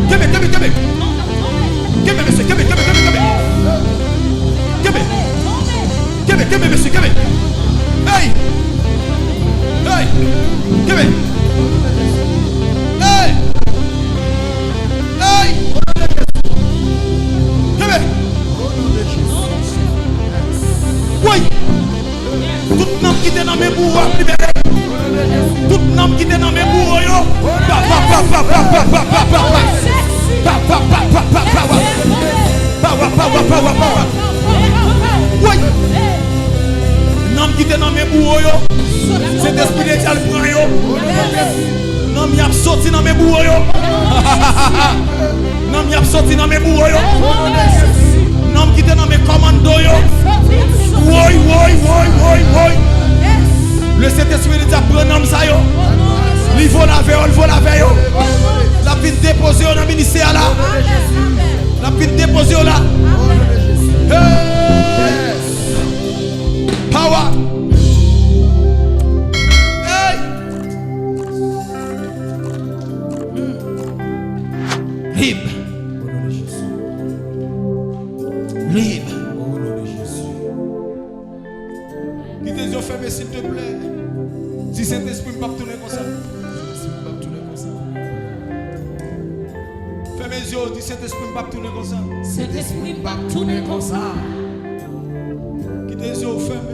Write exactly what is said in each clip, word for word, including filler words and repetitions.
Kenbe, kenbe, kenbe. Kenbe, mesye, kenbe, kenbe, kenbe, kenbe. Kenbe. Kenbe, kenbe, mesye, kenbe. Hey! Hey! Kenbe. Hey! Hey! Kenbe. Woy! Tout nanm ki te nan men bouro ap libere. Tout nanm ki te nan men bouro yo. Pa, pa, pa, pa. Pa, pa, pa, pa, pa. Pa, pa, pa, pa, pa, pa, pa. Pa, pa, pa, pa, pa, pa, pa. Woy! Nanm ki te nan men bouro yo. Sentespri Ledyèl pran yo. Nanm y ap soti nan men bouro yo. Nanm y ap soti nan men bouro yo. Nanm ki te nan men kòmando yo. Woy, woy, woy, woy, woy. Le Sentespri li di ap pran nanm sa yo. Li vole avè yo, li vole avè yo. L ap vin depoze yo nan ministè a la. L ap vin depoze yo la. Hey! Power! Hey! Lib. Lib. Kite zye w fèmen, silteplè. Di, Sentespri, m p ap tounen konsa. Sentespri, m p ap tounen konsa. Fèmen zye w, di, Sentespri, m p ap tounen konsa. Sentespri, m p ap tounen konsa. Kite zye w fèmen.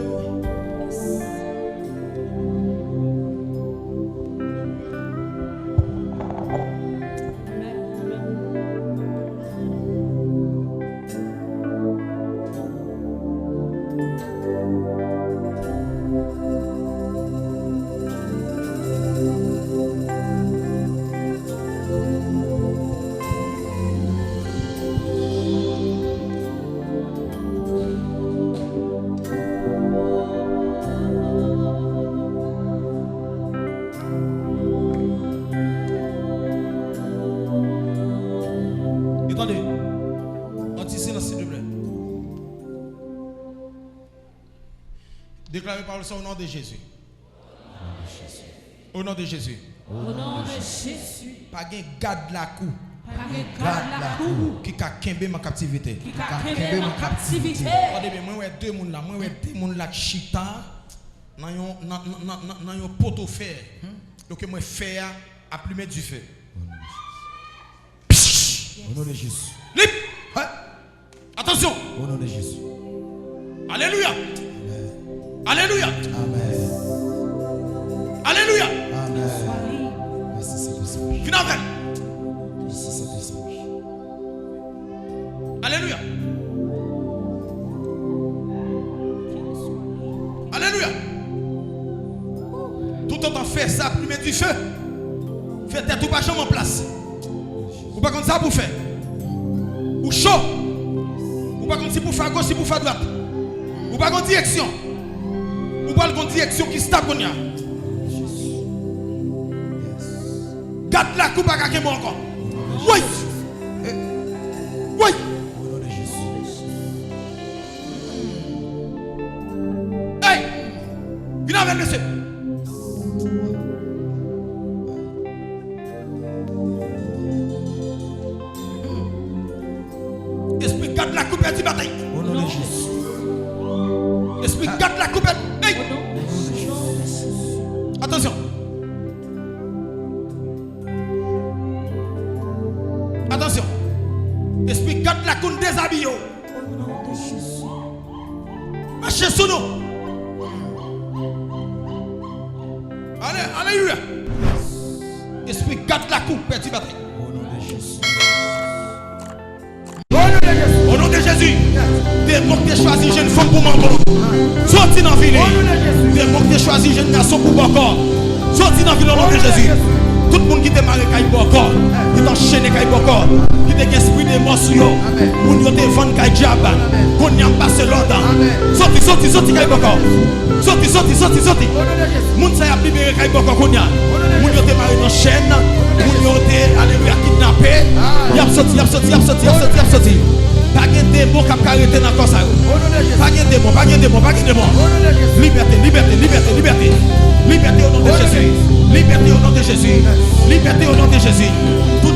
E tande, yon ti silans, silteplè. Deklare pawòl sa o non de Jezi. O non de Jezi. O non de Jezi. Pa gen gad lakou. Pa gen gad lakou. Ki ka kenbe m an kaptivite. Ki ka kenbe m an kaptivite. Tande byen, mwen wè de moun la. Mwen wè de moun la k chita nan yon, nan, nan, nan, nan, nan yon poto fè. Donk mwen fè a ap limen dife. O non de Jezi. Lib! Atansyon! O non de Jezi. Alelouya! Amen. Alelouya! Amen. Alelouya! Amen. Mèsi, Sentespri. Vin avè l. Mèsi, Sentespri. Alelouya! Alelouya! Toutotan fè sa ap limen dife, fè tèt ou pa janm an plas. Ou pa konn sa pou fè. Ou cho. Ou pa konn si pou fè agoch, si pou fè adwat. Ou pa konn direksyon. Ou pral konn direksyon ki stab kounye a. Gad lakou pa ka kenbe w ankò. Woy! Woy! Hey! Vin avè l, mesye. Espri gad lakou pèdi batay. O non de Jezi. Espri gad lakou pèdi. Hey! Atansyon. Atansyon. Espri gad lakou n dezabiye w. O non de Jezi. Mache sou nou. Ale, alelouya. Espri gad lakou pèdi batay. O non de Jezi. O non de Jezi. O non de Jezi. Demon ki te chwazi jenn fanm pou manman. Soti nan vi li. O non de Jezi. Demon ki te chwazi jenn gason pou bòkò. Soti nan vi l o non de Jezi. Tout moun ki te mare kay bòkò, ki te anchene kay bòkò, ki te gen espri demon sou yo, moun yo te vann kay dyab, kounye a m pase lòd. Soti, soti, soti kay bòkò. Soti, soti, soti, soti. Moun sa y ap libere kay bòkò kounye a. Moun yo te mare nan chèn, moun yo te, alelouya, kidnape. Y ap soti, y ap soti, y ap soti, y ap soti, y ap soti. Pa gen demon k ap ka rete nan kò sa yo. Pa gen demon, pa gen demon, pa gen demon. Libète, libète, libète, libète. Libète o non de Jezi. Libète o non de Jezi. Libète o non de Jezi. Tout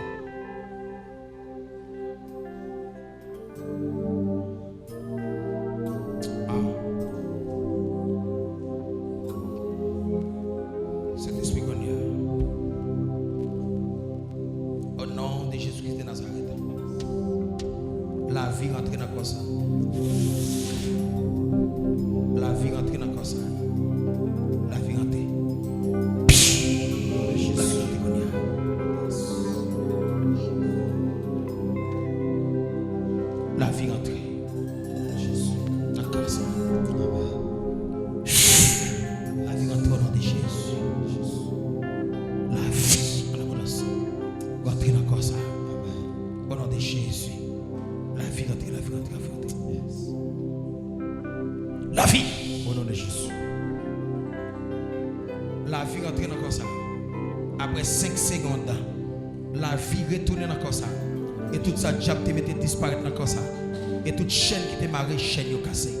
Ah. Sentespri, kounye a. O non de Jezi Kris de Nazarèt. Lavi rantre nan kò sa. Lavi rantre nan kò sa. Lavi rantre. Lavi rantre kounye a. Lavi rantre. Nan kò sa. Lavi rantre o non de Jezi. Lavi an abondans. Rantre nan kò sa. O non de Jezi. Lavi rantre, lavi rantre, lavi rantre. Lavi. O non de Jezi. Lavi rantre nan kò sa. Apre senk segonn, lavi retounen nan kò sa. E tout sa dyab te mete disparèt nan kò sa. E tout chèn ki te mare, chèn yo kase.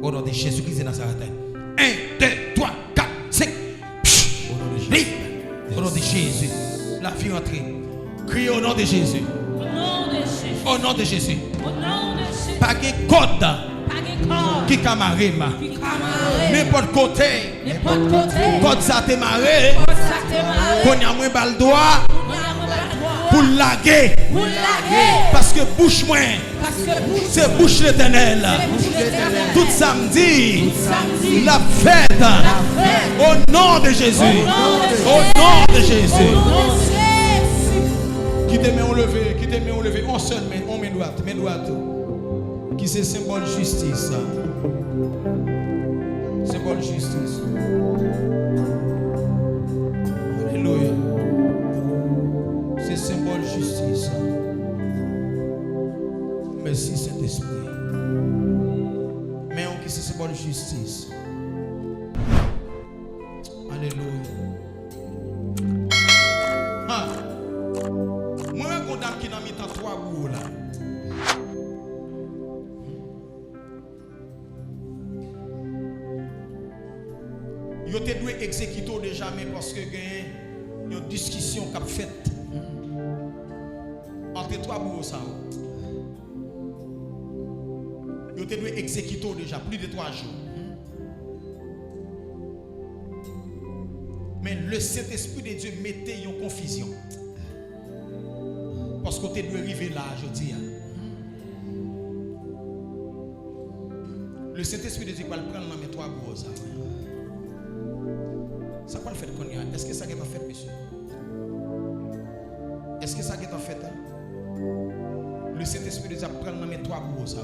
O non de Jezi Kris de Nazarèt. En, de, twa, kat, senk. Fi rantre. Kriye o non de Jezi. O non de Jezi. O non de Jezi. O non de Jezi. Pa gen kòd Pa gen kòd ki ka mare m. Ki ka mare m. Nenpòt kote. Nenpòt kote. Kòd sa te mare. Kòd sa te mare. Kounye a mwen ba l dwa. Kounye a mwen ba l dwa. Pou l lage. Pou l lage. Paske bouch mwen. Se bouch Letènèl. Tout sa m di, l ap fèt. O non de Jezi. O non de Jezi. Kite men w leve, kite men w leve. On sèl men, on men dwat, men dwat. Ki se senbòl jistis. Senbòl jistis. Alelouya. Se senbòl jistis. Mèsi, Sentespri. Men yon ki se senbòl jistis. Alelouya. Ha! Mwen wè gon dam ki nan mitan twa bouwo la. Yo te dwe egzekite w deja, men paske gen yon diskisyon k ap fèt ant twa bouwo sa yo. Yo te dwe egzekite w deja, plis de twa jou. Men le Sentespri de Dye mete yon konfizyon. Paske w te dwe rive la a jodi a. Le Sentespri de Dye pral pran l nan men twa bouwo sa. Sa pral fèt kounye a. Èske sa gentan fèt, mesye? Èske sa gentan fèt, a? Le Sentespri de Dye ap pran l nan men twa bouwo sa.